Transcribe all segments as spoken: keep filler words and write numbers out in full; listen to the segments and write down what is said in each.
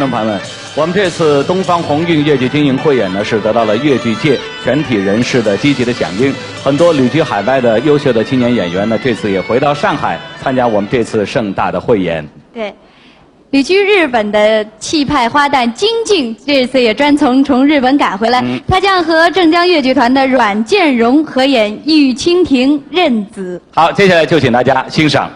朋友们，我们这次东方红韵越剧金鹰汇演呢，是得到了越剧界全体人士的积极的响应。很多旅居海外的优秀的青年演员呢，这次也回到上海，参加我们这次盛大的汇演。对，旅居日本的气派花旦金靖这次也专程从日本赶回来，嗯。他将和镇江越剧团的阮建荣合演《玉蜻蜓·认子》。好，接下来就请大家欣赏。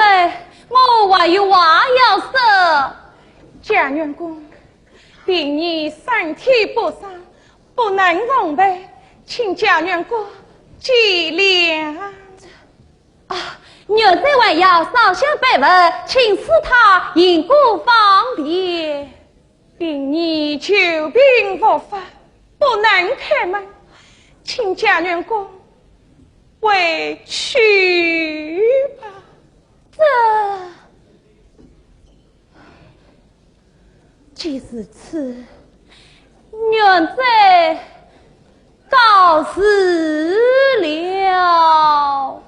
哎，我还有话要说。贾元公，平日身体不爽，不能奉陪，请贾元公见谅。啊，元帅还要烧香拜佛，请赐他因果方便。平日久病无法，不能开门，请贾元公回去吧。这，既如此，元帅告辞了。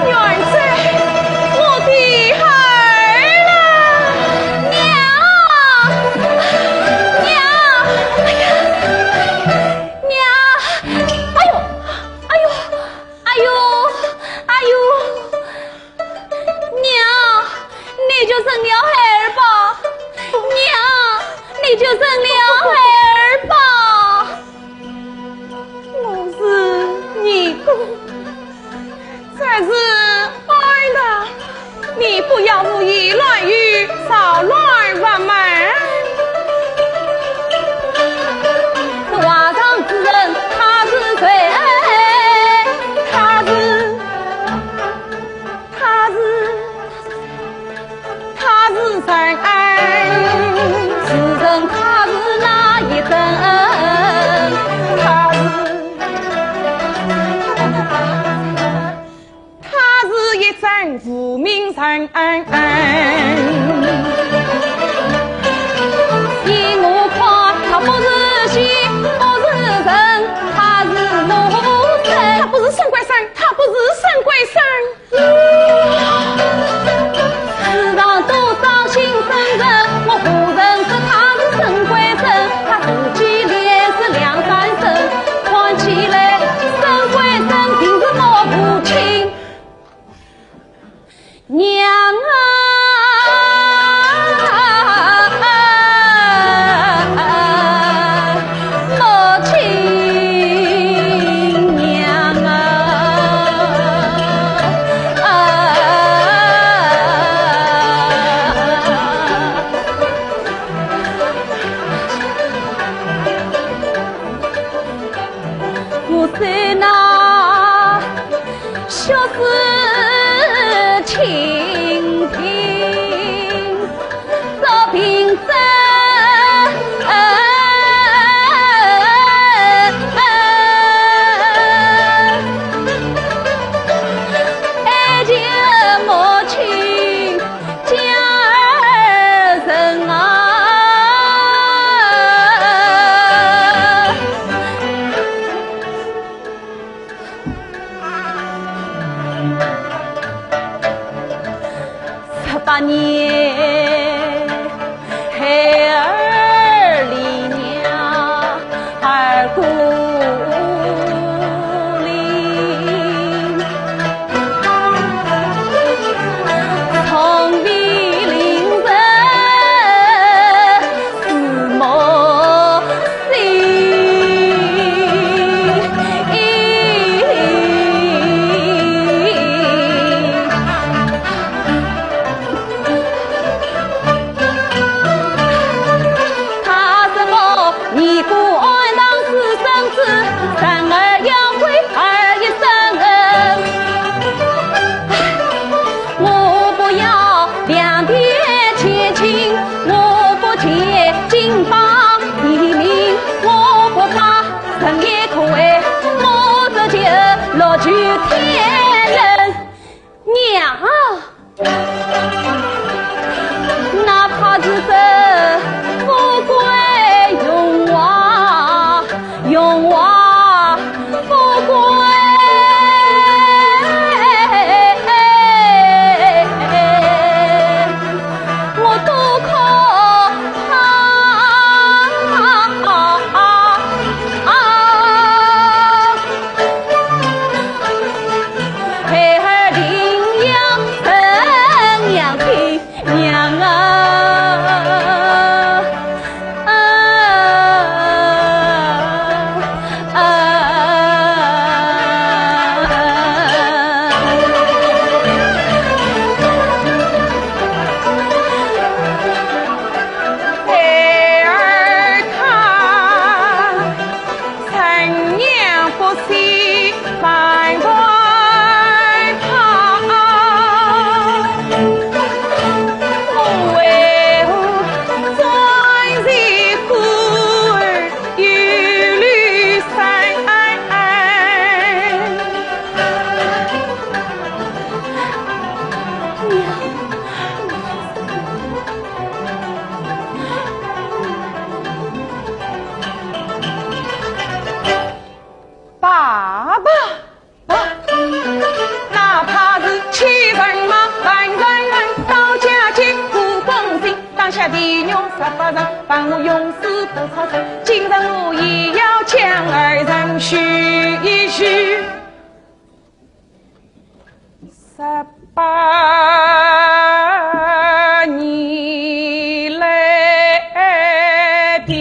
元帅，我的孩儿啊！娘，娘，哎呀，娘，哎呦，哎呦，哎呦，哎呦！ 娘，你就认了孩儿吧。娘，你就认了孩儿吧。我是你哥，这是哀他，你不要胡言乱语，扰乱我们。这话上之人，他是谁？他是 他是，他是人，是人，他是哪一等？他是，他是一等无名人。依我看，他不是仙，不是人，他是奴才。他不是沈贵生，他不是沈贵生。 世上多少姓沈人，我不认识他是沈贵生，他自己也是两三声，看起来沈贵生定是我母亲娘啊。 母亲娘啊，啊，我是那血是清贫。 做凭证。爱情母亲嫁儿人啊。今日我也要将二人许一许。十八年来的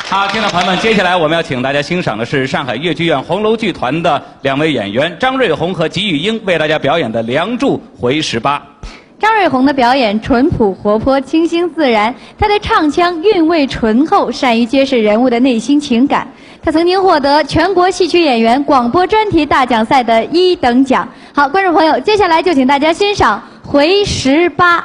好，听众朋友们，接下来我们要请大家欣赏的是上海越剧院红楼剧团的两位演员张瑞红和吉玉英为大家表演的《梁祝回十八》。张瑞红的表演淳朴活泼，清新自然，她的唱腔韵味醇厚，善于揭示人物的内心情感。她曾经获得全国戏曲演员广播专题大奖赛的一等奖。好，观众朋友，接下来就请大家欣赏《回十八》。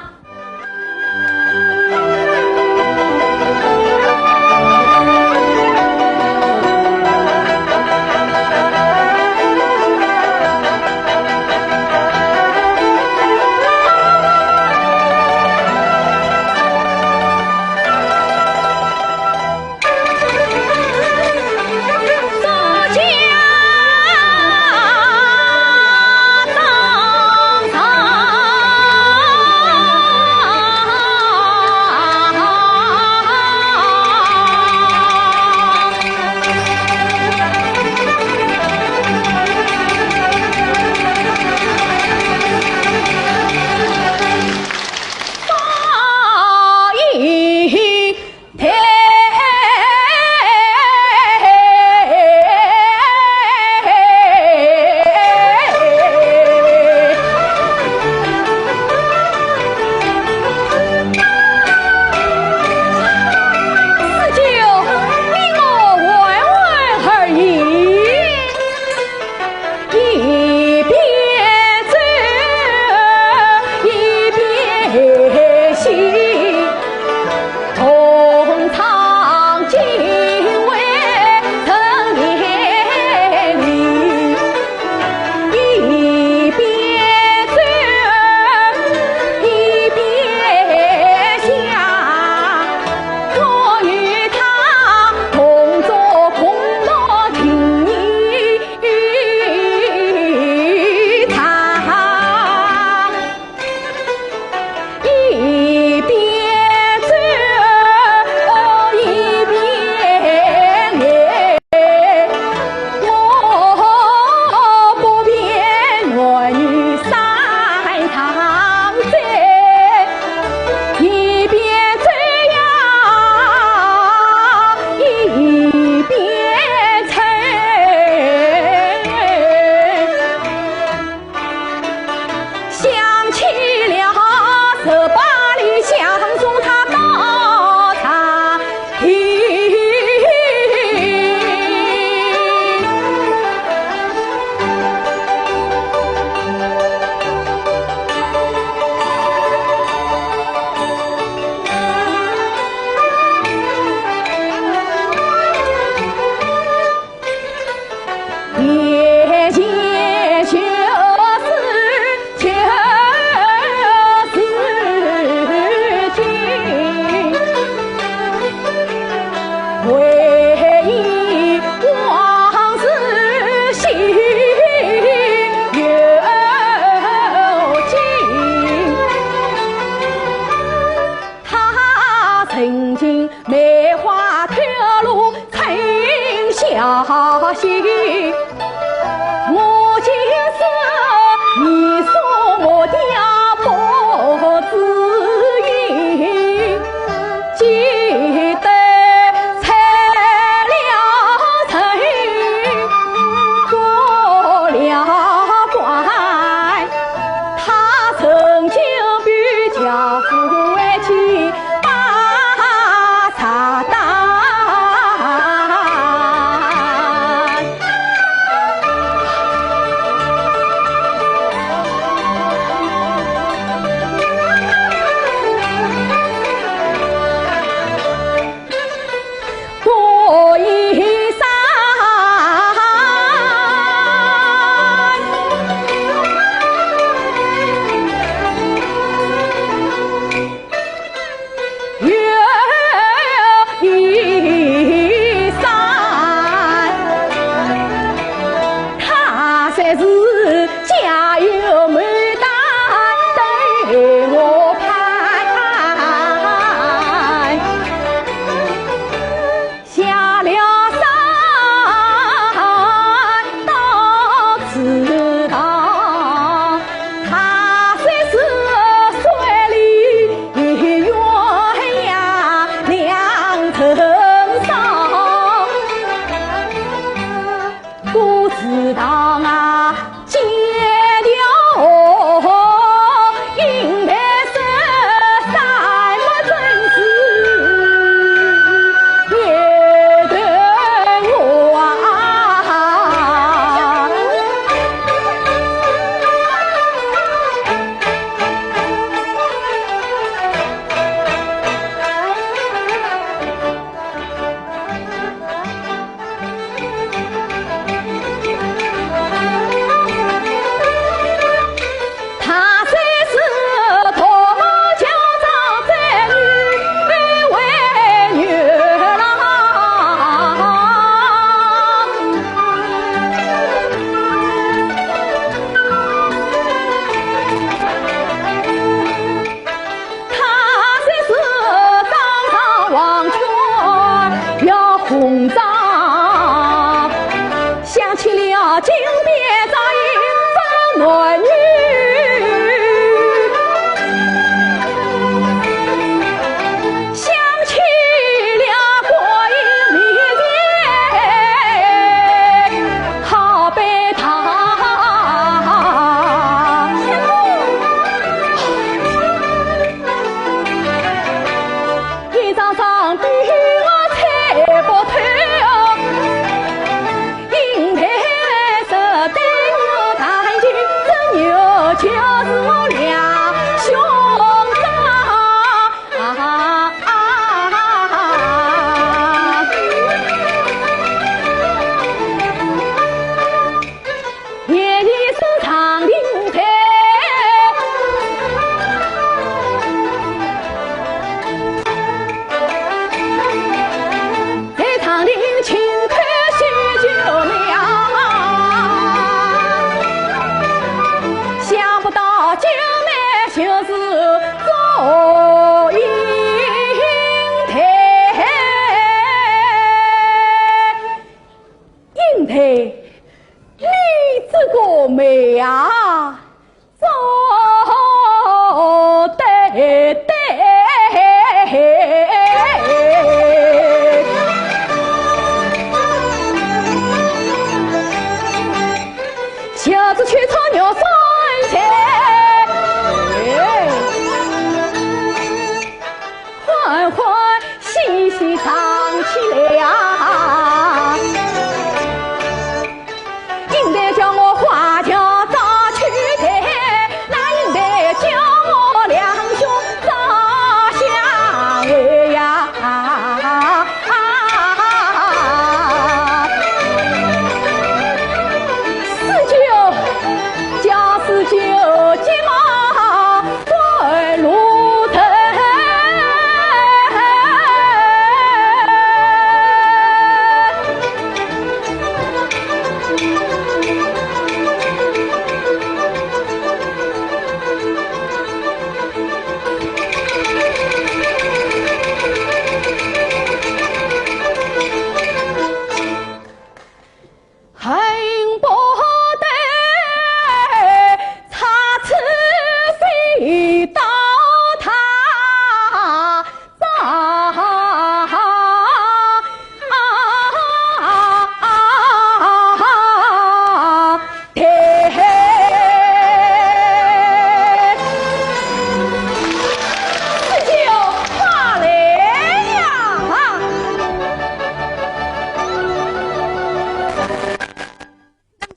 池塘啊，涧条河，银台山山木真是一头啊。 他虽是当上王君要红妆，想起了金殿照应分男女，想起了观音面前 好悲叹。一张张对我猜不透，银台是对我谈情，真有就是我两兄长。 啊，夜里是长亭台，在长亭轻叩许久了。想不到九妹就是 祝英台。英台，你这个妹啊，做得对。 袖子取出玉扇前，哎，欢欢喜喜唱起来呀。英台叫我花轿早去抬，那英台叫我两兄早相会呀。 四九，叫四九急忙赶路程。恨不得插翅飞到他 那么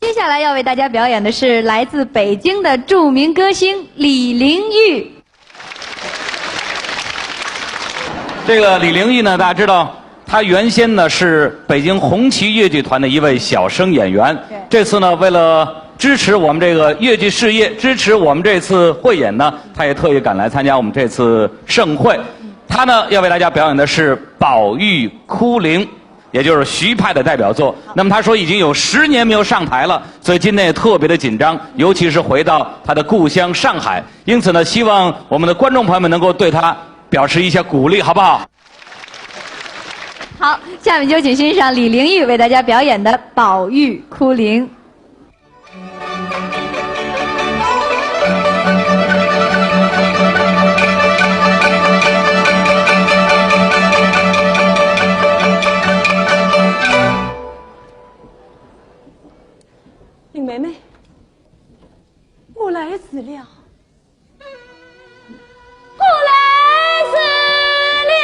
接下来要为大家表演的是来自北京的著名歌星李玲玉。这个李玲玉呢，大家知道，她原先呢是北京红旗越剧团的一位小生演员。对。这次呢，为了支持我们这个越剧事业，支持我们这次汇演呢，她也特意赶来参加我们这次盛会。她呢，要为大家表演的是《宝玉哭灵》。 也就是徐派的代表作。那么她说已经有十年没有上台了，所以今天也特别的紧张，尤其是回到她的故乡上海。因此呢，希望我们的观众朋友们能够对她表示一下鼓励，好不好？好，下面有请欣赏李玲玉为大家表演的《宝玉哭灵》。林妹妹，我来迟了。我来迟了。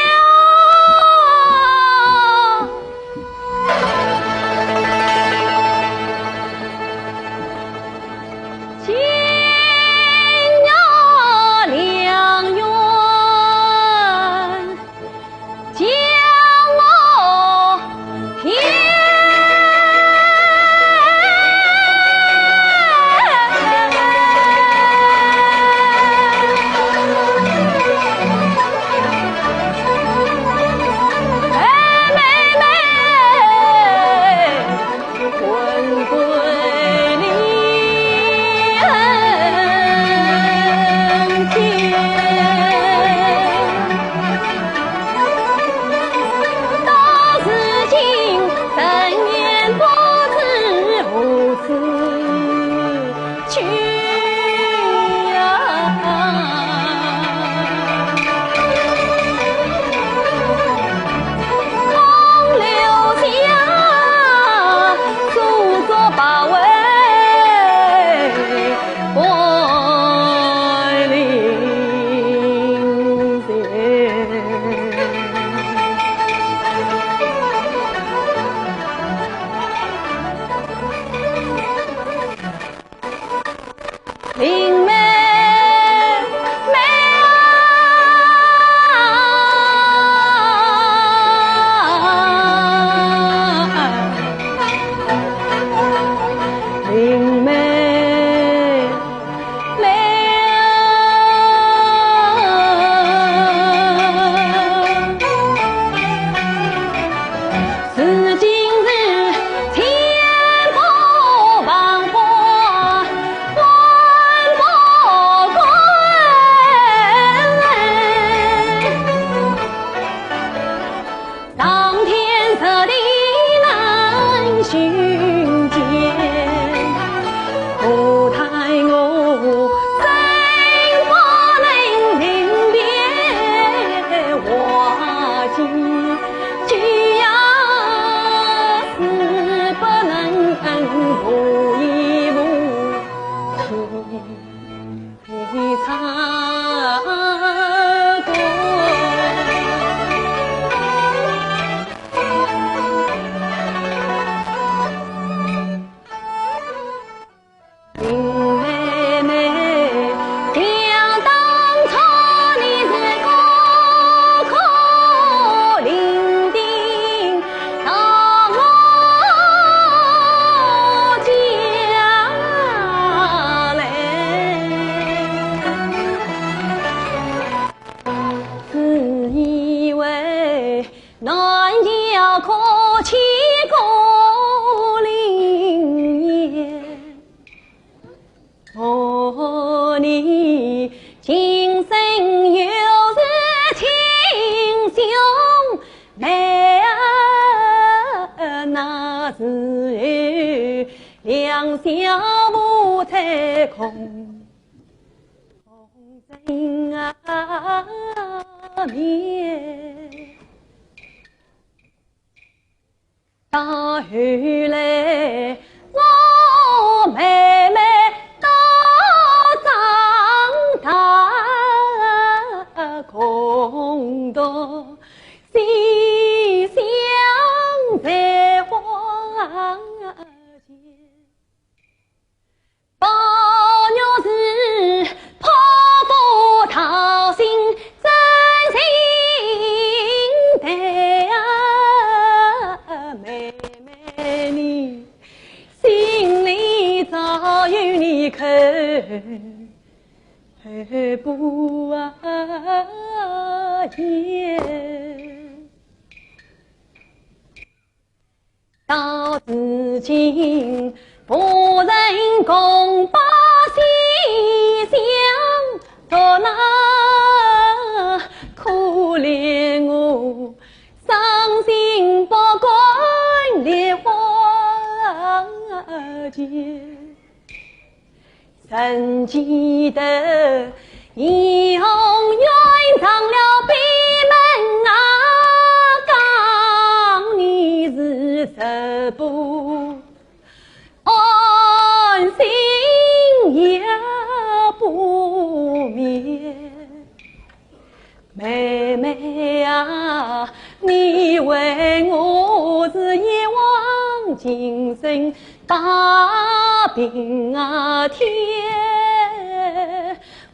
把兵啊天，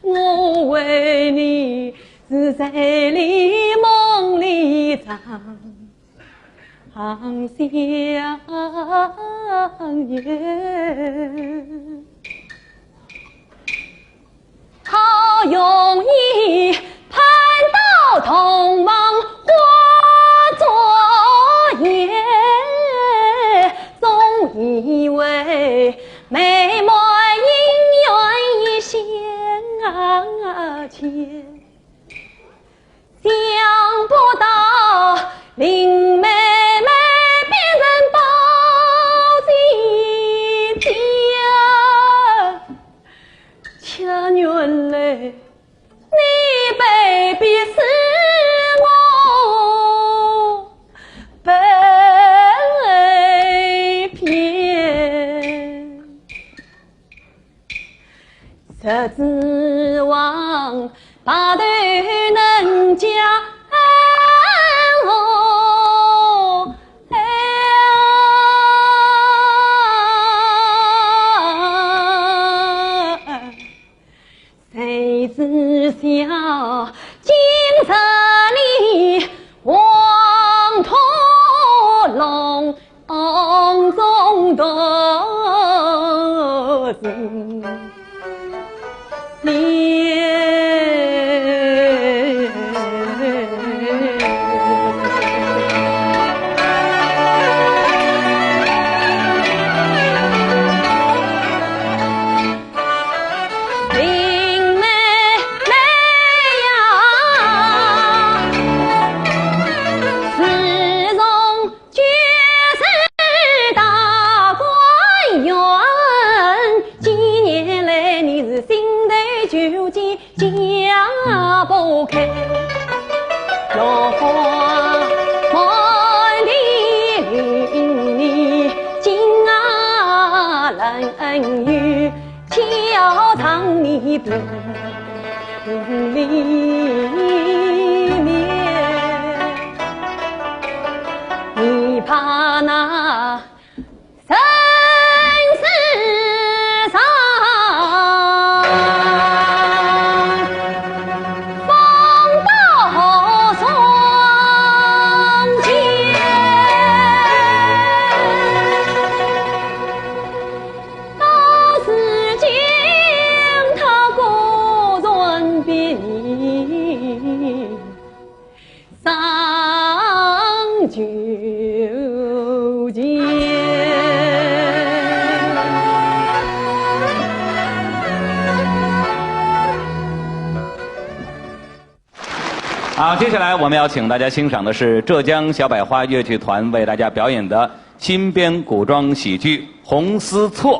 我为你是在里梦里长相逢。 好容易盼到同盟花烛夜，总以为美满姻缘一线牵。 想不到林妹妹变成包金钿，却原来你被逼死我被骗。 实指望白头人家哦，哎呀，谁知晓今日里黄土弄 中的人。林妹妹呀，自从 就是大观园，几年来你是心头糾结解不开。落花满地淋漓，今啊冷雨敲窗你的里面。 你怕那生死上风刀霜剑，到如今他果然比你 上九间。好，接下来我们要请大家欣赏的是浙江小百花越剧团为大家表演的新编古装喜剧《红丝错》。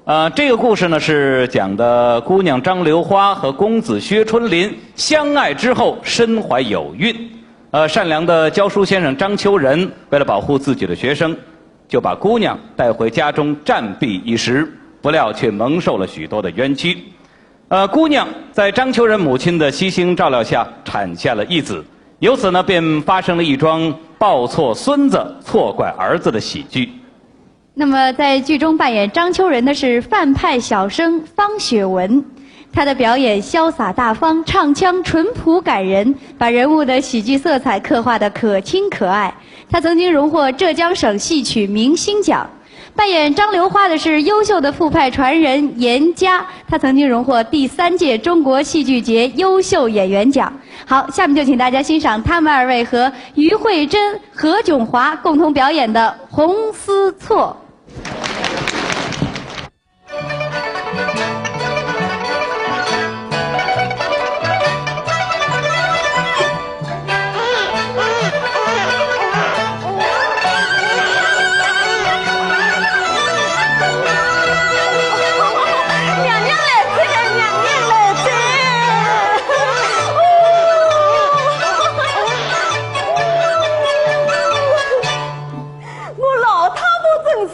呃，这个故事呢，是讲的姑娘张流花和公子薛春林相爱之后身怀有孕。呃，善良的教书先生张秋仁为了保护自己的学生，就把姑娘带回家中暂避一时，不料却蒙受了许多的冤屈。呃，姑娘在张秋仁母亲的悉心照料下产下了一子，由此呢，便发生了一桩抱错孙子、错怪儿子的喜剧。 那么在剧中扮演张秋仁的是范派小生方雪文，他的表演潇洒大方，唱腔淳朴感人，把人物的喜剧色彩刻画得可亲可爱。他曾经荣获浙江省戏曲明星奖。扮演张流花的是优秀的傅派传人严佳，他曾经荣获第三届中国戏剧节优秀演员奖。好，下面就请大家欣赏他们二位和于慧珍、 何炅华共同表演的《红丝错》。娘娘来哉，娘娘来哉。 我老太婆真是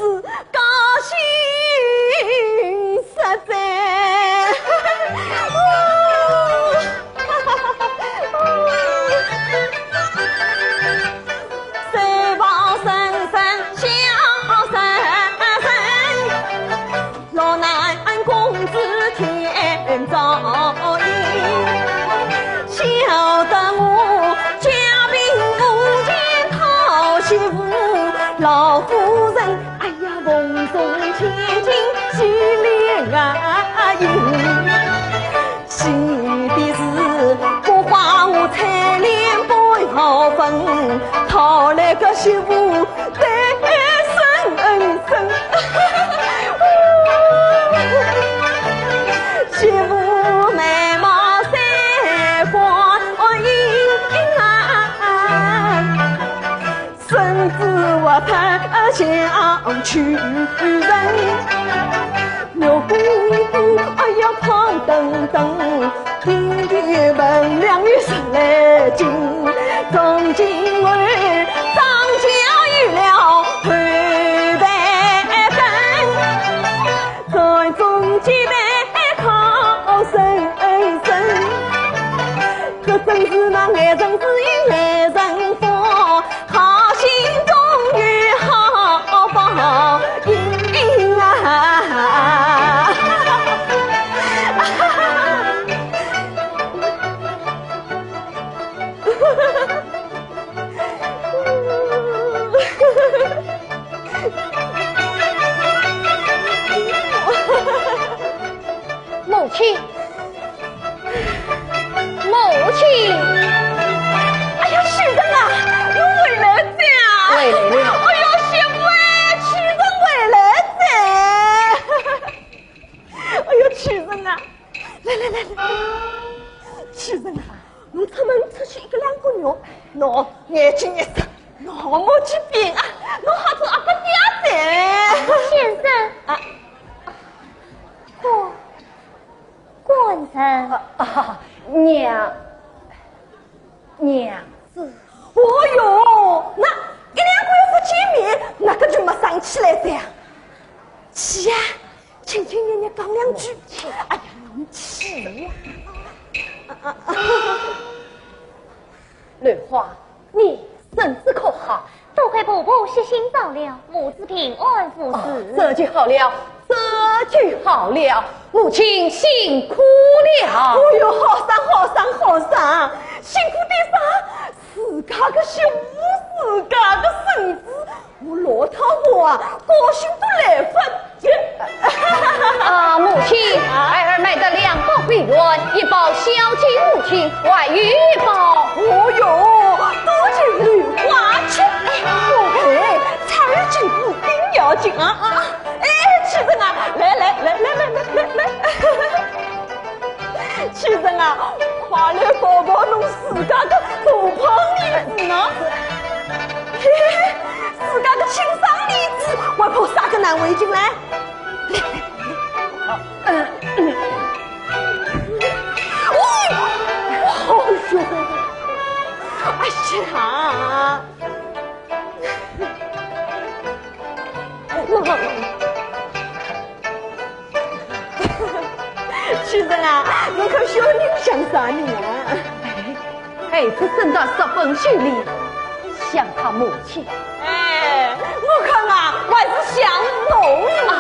喜的是不花无彩莲不好分，讨来个媳妇得人生。媳妇眉毛三观音啊， 身子滑脱像去人，肉鼓鼓哎呀胖登登，顶头盆两月十来斤，从今后张家有了后半生，传宗接代靠生生。 搿真是那爱人子有爱人福，好心终有好报应啊！母亲， 母亲。哎呀，许生啊，侬回来哉啊！回来了。哎呀，媳妇哎，许生回来哉！哎呀，许生啊，来来来来，许生啊，侬出门出去一个两个月，侬眼睛一眨，侬好没去变啊，侬好做阿哥爹哉。先生。啊。不。 官人。啊，啊，娘，娘子。哦哟，那一两个月不见面，那个就没生气来的呀？去呀，亲亲热热讲两句。去。哎呀，侬去呀。啊，啊，啊。 兰花，你身子可好？多亏婆婆悉心照料，母子平安无事。哦，这就好了，这就好了，母亲辛苦了。哦哟，好生好生好生，辛苦点啥？自家个媳妇，自家个孙子， 我老太婆啊，高兴得来勿及。啊，母亲，啊？孩儿买得两包桂圆，一包孝敬母亲，还有一包。哦哟，多谢兰花姐。哎，宝贝，菜儿进补丁要紧啊啊！哎，许生啊，来来来来来来来来。 许生啊，快来抱抱侬自家个大胖儿子呢。嘿嘿嘿，自家个亲生儿子，还抱啥个难为情嘞？来来来，嗯嗯。哦，好凶！哎呀！ 许生啊，侬看小人像啥人啊？哎，孩子生得十分秀丽，像他母亲。哎，我看啊，还是像侬。啊，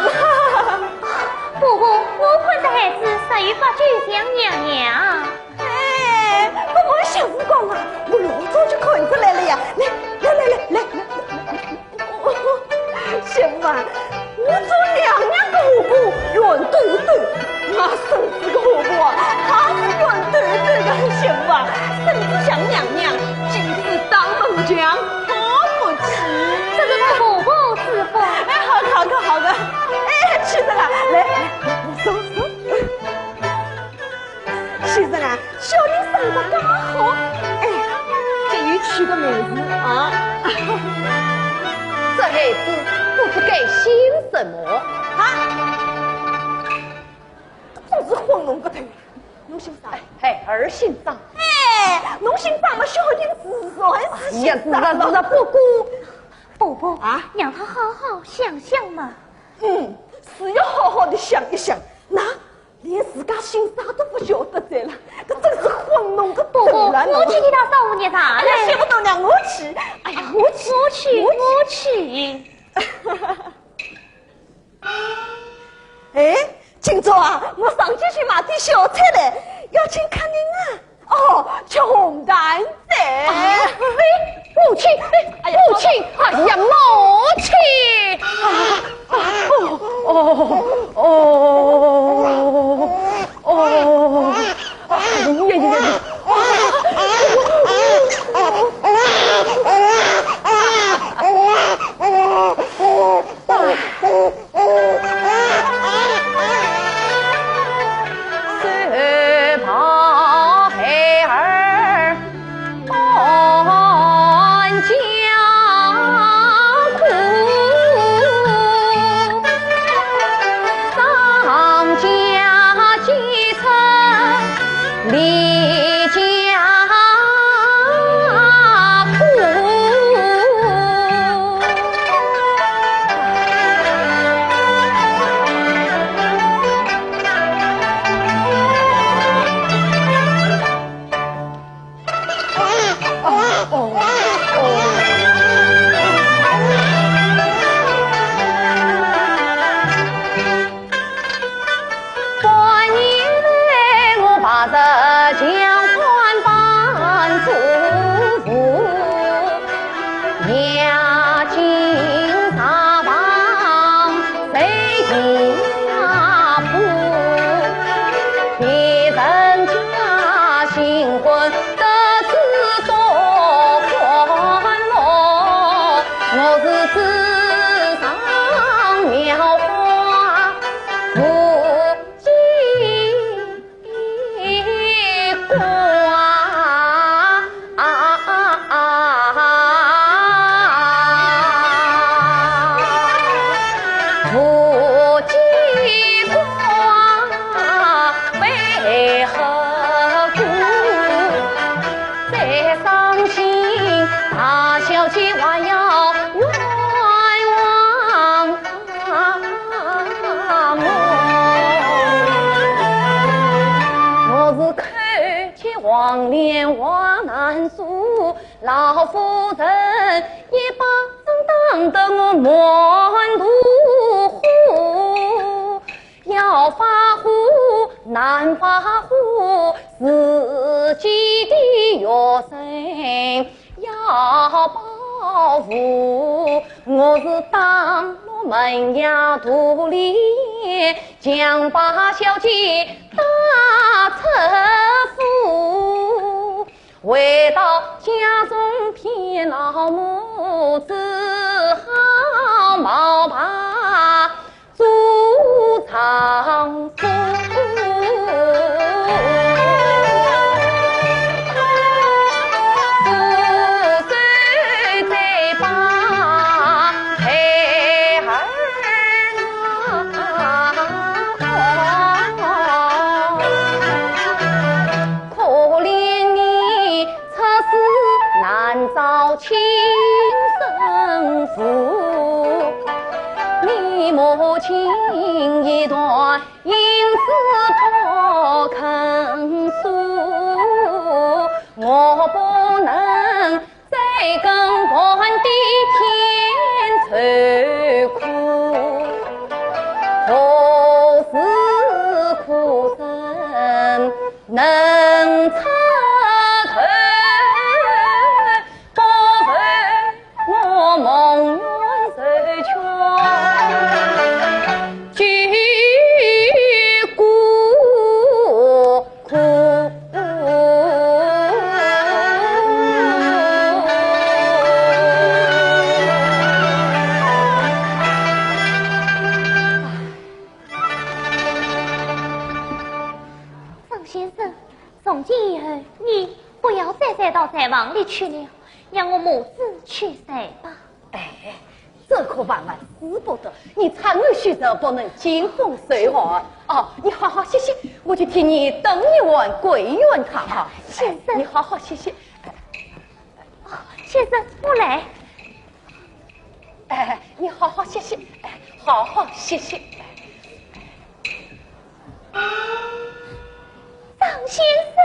婆婆，我看这孩子十有八九像娘娘。哎，搿我媳妇讲啊，我老早就看出来了呀。来，来，来，来，来，来，来。 媳妇啊，我做娘娘个下巴圆嘟嘟，我孙子个下巴啊，也是圆嘟嘟个。媳妇啊，孙子像娘娘，今世当门墙看不起。这是婆婆之福。哎，好个，好个，好个。哎，许生啊，来，来，来，坐，坐。 许生啊，小人生得刚好，哎，给伊取个名字啊。这孩子不知该姓什么？啊？真是昏弄个头。侬姓啥？哎，孩儿姓张。哎，侬姓张嘛，小人自然是姓张了。哎呀，是啊，是啊，不过，婆婆啊，让他好好想想嘛。嗯，是要好好的想一想。那 连自家姓啥都不晓得哉了，搿真是昏弄个头了。婆婆，我去替他烧壶热茶来。哎呀，媳妇大娘，我去。哎呀，我去，我去，我去。我去。哎，今朝啊，我上街去买点小菜来，要请客人啊。哦，吃红蛋 哎，母亲，哎，母亲，哎呀，母亲！啊，啊，哦，哦，哦，离家苦。半年来我白日强换班做副，夜静茶房谁家铺，别人家新婚得知多欢乐，我是纸上描花，无 回到家中，骗老母，只好冒牌做丈夫。张先生，从今以后，你不要再睡到柴房里去了，让我母子去睡吧。哎，这可万万使不得，你长安许久，不能兴风作浪。哦，你好好歇歇，我去替你炖一碗桂圆汤啊。先生。哎，你好好歇歇。哦，先生，我来。哎，你好好歇歇，哎，好好歇歇。张先生。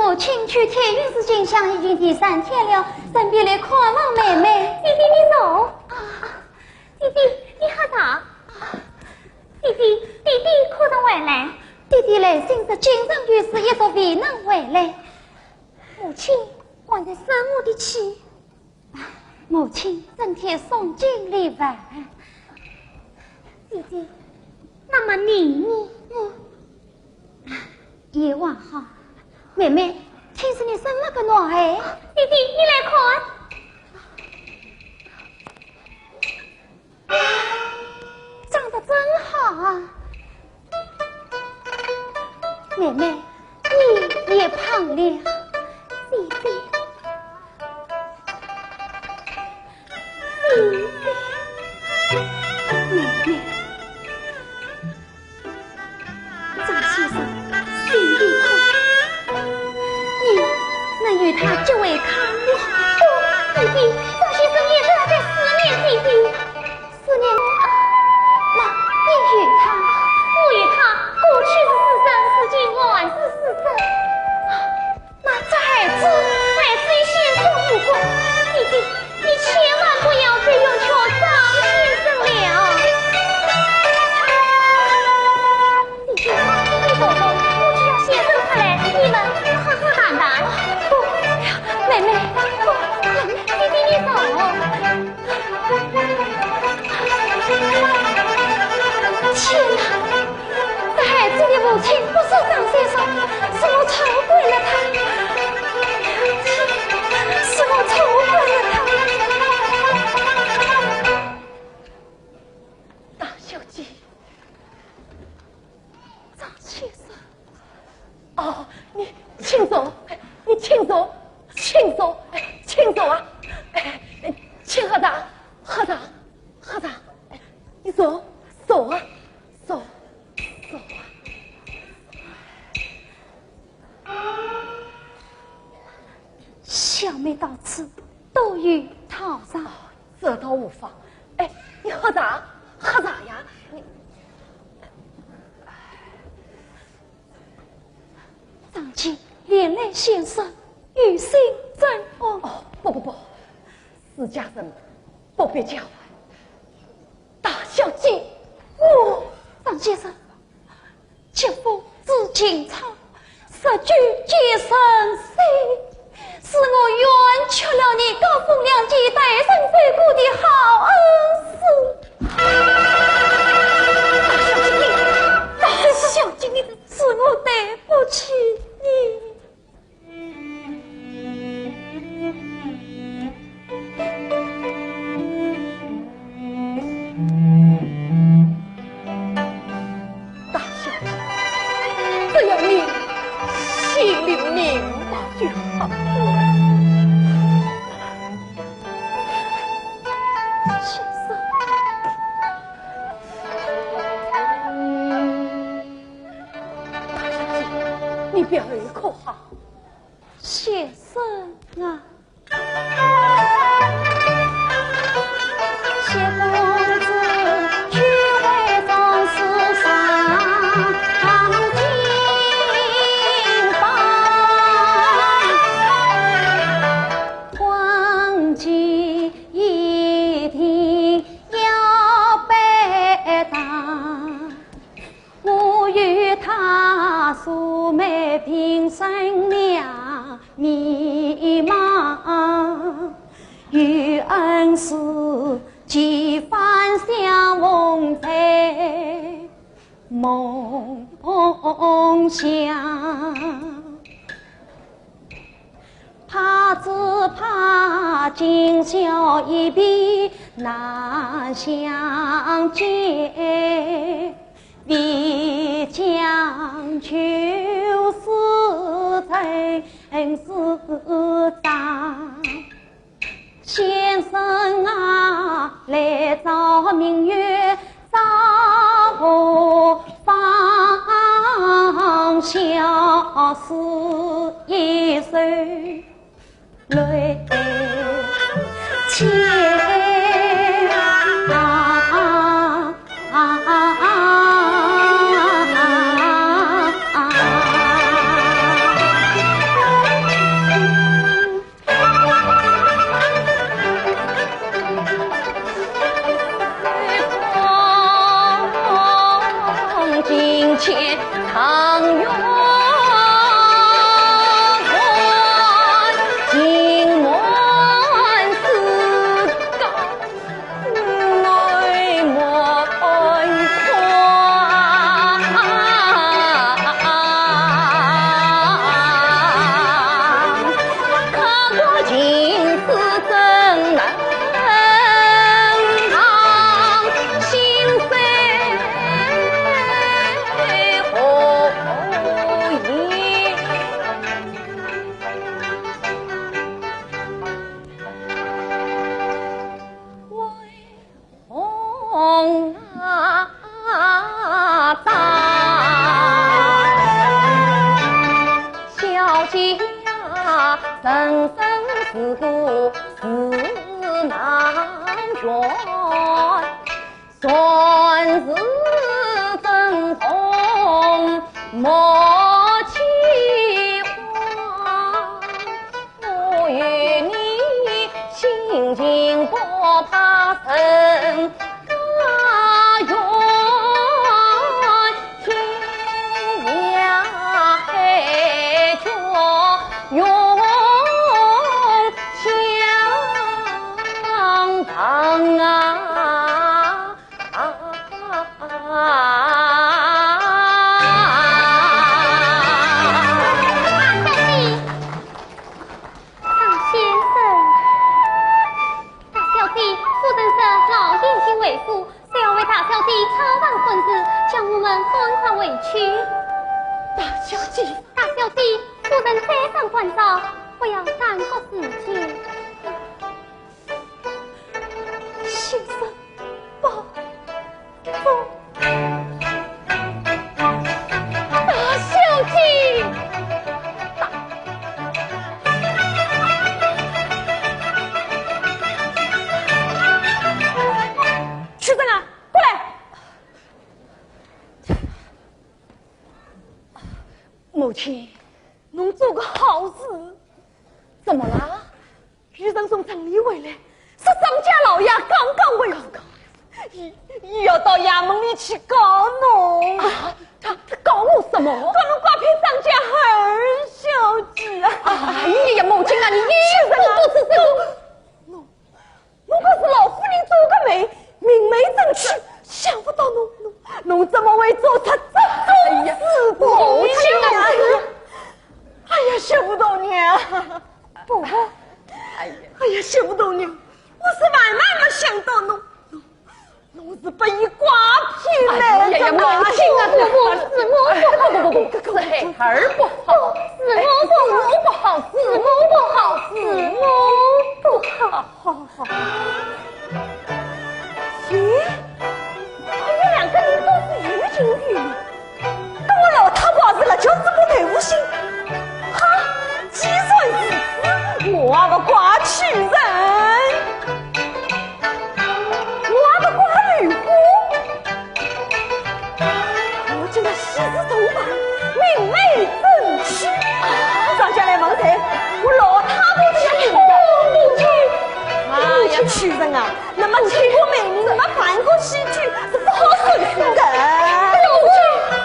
母亲去天运寺进香已经第三天了，准备来看望妹妹。弟弟，你走。啊，弟弟，你喝茶。弟弟，弟弟可曾回来？弟弟来信时，经常有事，一直未能回来。母亲还在生我的气。 母亲整天诵经礼佛。弟弟，那么你呢？我也还好。妹妹，听说你生了个男儿。弟弟，你来看。 长得真好啊。妹妹，你也胖了。姐姐，姐姐，妹妹。 张先生，心里苦，你能与他结为伉俪？不，弟弟，张先生一直在思念弟弟。思念？啊，那你与他？我与他过去是师生，如今还是师生。 那这孩子，孩子与先生无关。弟弟，你千万不要再冤屈张先生了。弟弟，弟弟走了，我就要先生出来，你们好好谈谈。不，妹妹，不，妹妹，弟弟你走。 天哪！这孩子的父亲不是张先生，是我错怪了他。是我错怪了他。大小姐，张先生。 哦，你请坐，哎，你请坐，请坐，哎，请坐啊，哎，请喝茶，喝茶，喝茶，哎，你坐，坐啊，坐，坐啊。小妹到此，多有套上。这倒无妨。哎，你喝茶，喝茶呀，你。 张姐，连累先生，有心怎安？哦，不不不，私家人不必交代。大小姐，我……张先生，疾风知情长，日久见人心。 是我冤屈了你，高风亮节，待人不顾的好恩师。大小姐，大小姐，你是我对不起你。大小姐，只要你心里明白就好。先生。大小姐，你表儿可好？先生啊。 我与他素昧平生两面貌，有恩师几番相逢在梦乡。 怕只怕今宵一别难相见，唯将就死在师长。先生啊，来朝明月照何方？ 相思一首泪千行。前状元金满四高，内莫宽。看过情事怎能 张先生。大小姐，夫人说老爷已经回府，是要为大小姐操办婚事，叫我们赶快回去。大小姐，大小姐，夫人再三关照，不要耽搁时间。先生，保重。大小姐，大……秋珍啊，过来。母亲，侬做个好事。怎么了？ 有人从城里回来，说张家老爷刚刚回府，伊，伊要到衙门里去告侬。啊，他，他告我什么？告侬拐骗张家二小姐啊！哎呀，母亲啊，你也不知这个。侬，侬可是老夫人做个媒，明媒正娶，想不到侬，侬，侬怎么会做出这种事？哎呀，母亲啊！哎呀，想不到呢。 婆婆，哎呀，哎呀，想不到呢，我是万万没想到侬，侬，侬是被伊拐骗来的。哎呀呀，母亲啊，师母，师母，不，不，不，不，不，是孩儿不好，师母不好，师母不好，师母不好。好，好，好。咦，他们两个人倒是有情有义。 搿我老太婆是辣叫子不对付心。哈，既然如此，我也勿怪秋珍，我也勿怪梨花。我今朝喜事重办，明媒正娶，张家来问谁？我老太婆这个女的。哎呀，秋珍啊， 那么这个媒人没办过喜酒，是不好算数的。母亲，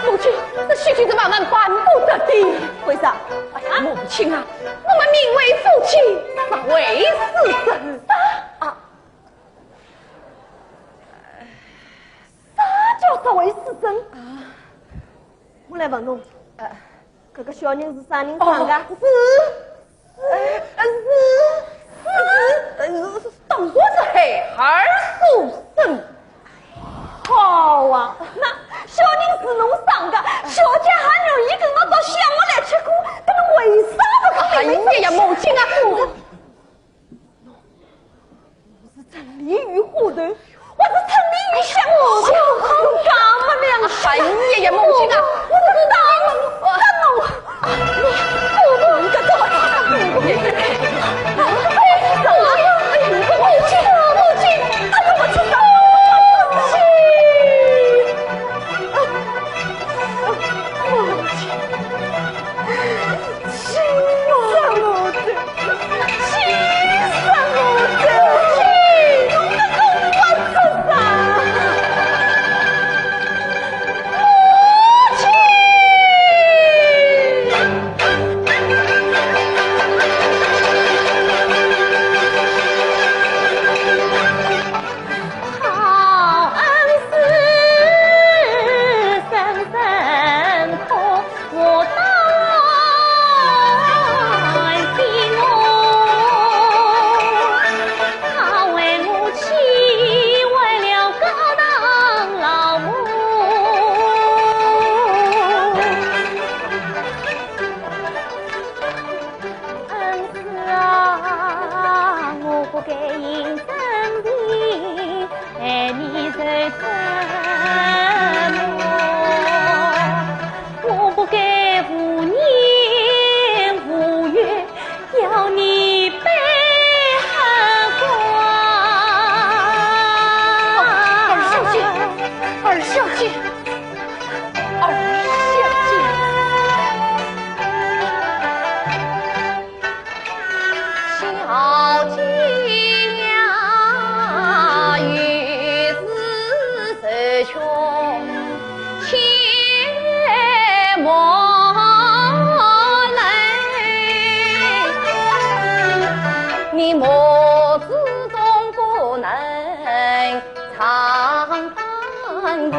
母亲，这喜酒是万万办不得的。为啥？哎呀，母亲啊，我们名为夫妻，实为私生。啊，啥叫实为私生？啊，我来问侬，呃，搿个小人是啥人生的？哦，是 呃，是，是，呃，是，当然是孩儿所生。好啊，那小人是侬生的，小姐还愿意跟我到相府来吃苦，搿侬为啥勿讲？哎呀呀，母亲啊！我，我是城里有花头， 我是城里有香火，侬介没良心。哎呀呀，母亲啊，我是知道，我，我，我，我，我，却莫来，你母子总不能常伴我。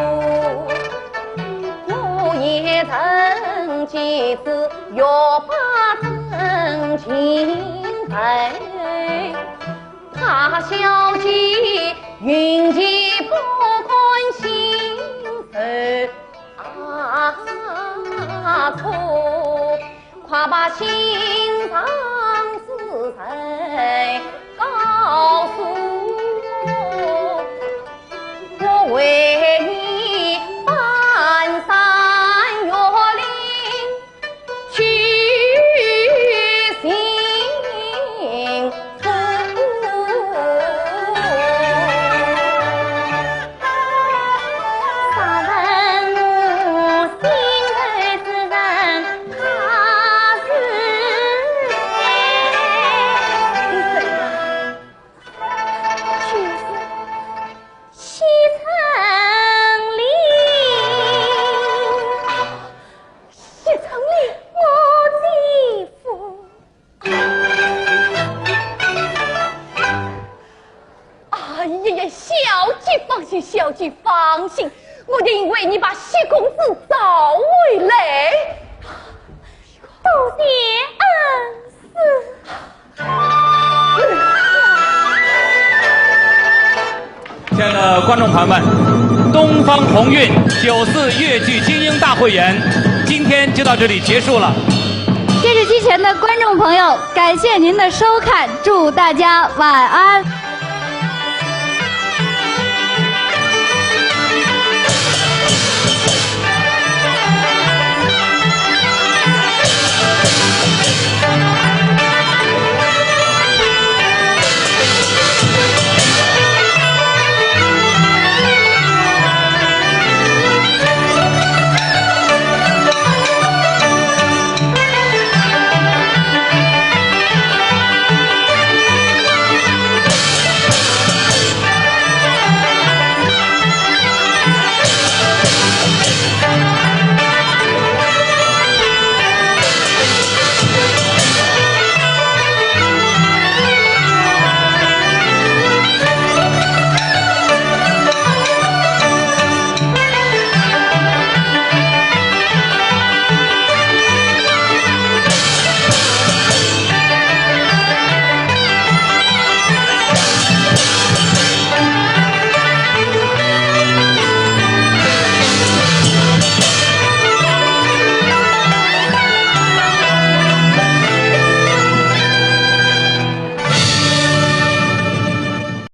我也曾几次欲把真情白。 大小姐云集不敢心受啊错，快把心上之事告诉我，我为你翻山越岭。 去寻夫。若问我心爱之人，他是谁？就是谢春林。 谢春林，我姐夫。哎呀呀，小姐放心，小姐放心，我定为你把谢公子找回来。多谢恩师。 亲爱的观众朋友们，东方红韵九四越剧精英大会演，今天就到这里结束了。电视机前的观众朋友，感谢您的收看，祝大家晚安。